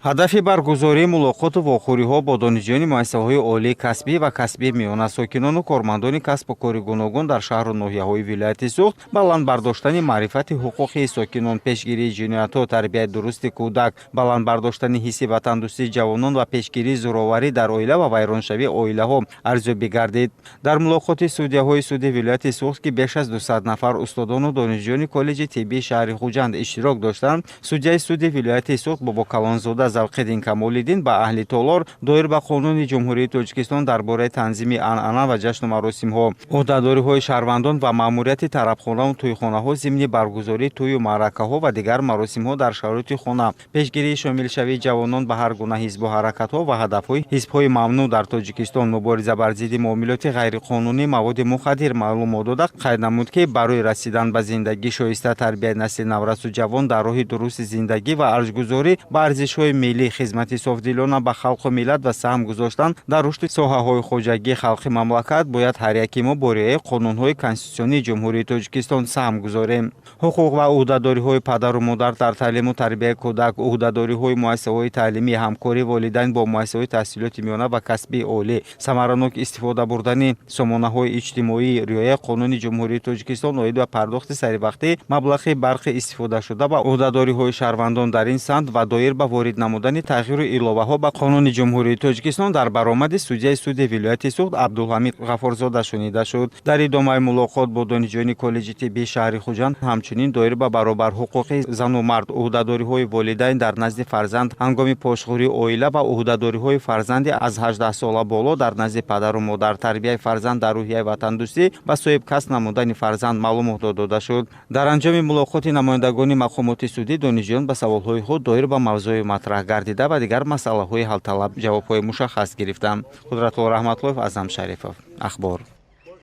Ҳадафи баргузории мулоқоту вохӯриҳо бо донишҷӯёни муассисаҳои олии касбӣ ва касбии миёна, сокинону кормандони касбу кори гуногун дар шаҳру ноҳияҳои вилояти Суғд, баланд бардоштани маърифати ҳуқуқии сокинон, пешгирии ҷиноятҳо, тарбияи дурусти кӯдак, баланд бардоштани ҳисси ватандӯстии ҷавонон ва пешгирии зӯроварӣ дар оила ва вайроншавии оилаҳо арзёбӣ гардид. Дар мулоқоти судяҳои суди вилояти Суғд, ки беш аз 200 нафар устодону донишҷӯёни коллеҷи тиббии шаҳри Хуҷанд иштирок доштанд, судяи суди вилояти Суғд Бобокалонзода Завқиддин Камолиддин ба аҳли толор доир ба Қонуни Ҷумҳурии Тоҷикистон дар бораи танзими анъана ва ҷашну маросимҳо, ӯҳдадориҳои шаҳрвандон ва маъмурияти тарабхонаву тӯйхонаҳо зимни баргузории тӯю маъракаҳо ва дигар маросимҳо дар шароити хона, пешгирии шомилшавии ҷавонон ба ҳар гуна ҳизбу ҳаракатҳо ва ҳадафҳои ҳизбҳои мамнӯъ дар Тоҷикистон, мубориза бар зидди муомилоти ғайриқонунии маводи мухаддир маълумот дода, қайд намуд, ки барои расидан ба зиндагии шоиста, тарбияи насли наврасу ҷавон дар роҳи дурусти зиндагӣ ва арҷгузорӣ ба арзишҳои миллӣ, хизмати софдилона ба халқу миллат ва саҳм гузоштан дар рушди соҳаҳои хоҷагии халқи мамлакат бояд ҳар яки мо бо риояи қонунҳои конститутсионии Ҷумҳурии Тоҷикистон саҳм гузорем. Ҳуқуқ ва ӯҳдадориҳои падару модар дар таълиму тарбияи кӯдак, ӯҳдадориҳои муассисаҳои таълимӣ, ҳамкории волидайн бо муассисаҳои таҳсилоти миёна ва касбии олӣ, самаранок истифода бурдани сомонаҳои иҷтимоӣ, риояи Қонуни Ҷумҳурии Тоҷикистон оид ба пардохти саривақтии маблағи барқи истифодашуда ва ӯҳдадориҳои шаҳрвандон дар ин самт ва доир ба ворид намудани тағйиру иловаҳо ба Қонуни Ҷумҳурии Тоҷикистон дар баромади судяи суди вилояти Суғд Абдулҳамид Ғафурзода шунида шуд. Дар идомаи мулоқот бо донишҷӯёни коллеҷи тиббии шаҳри Хуҷанд ҳамчунин доир ба баробарҳуқуқи зану мард, ӯҳдадориҳои волидайн дар назди фарзанд ҳангоми пошхӯрии оила ва ӯҳдадориҳои фарзанди аз 18 сола боло дар назди падару модар, тарбияи фарзанд дар рӯҳияи ватандӯстӣ ва соҳибкасб намудани фарзанд маълумот дода шуд. Дар анҷоми мулоқоти намояндагони мақомоти судӣ донишҷӯён ба саволҳои худ доир ба мавзӯи матраҳ гардида ва дигар масъалаҳои ҳалталаб ҷавобҳои мушаххас гирифтанд. Қудратулло Раҳматуллоев, Аъзам Шарифов, Ахбор.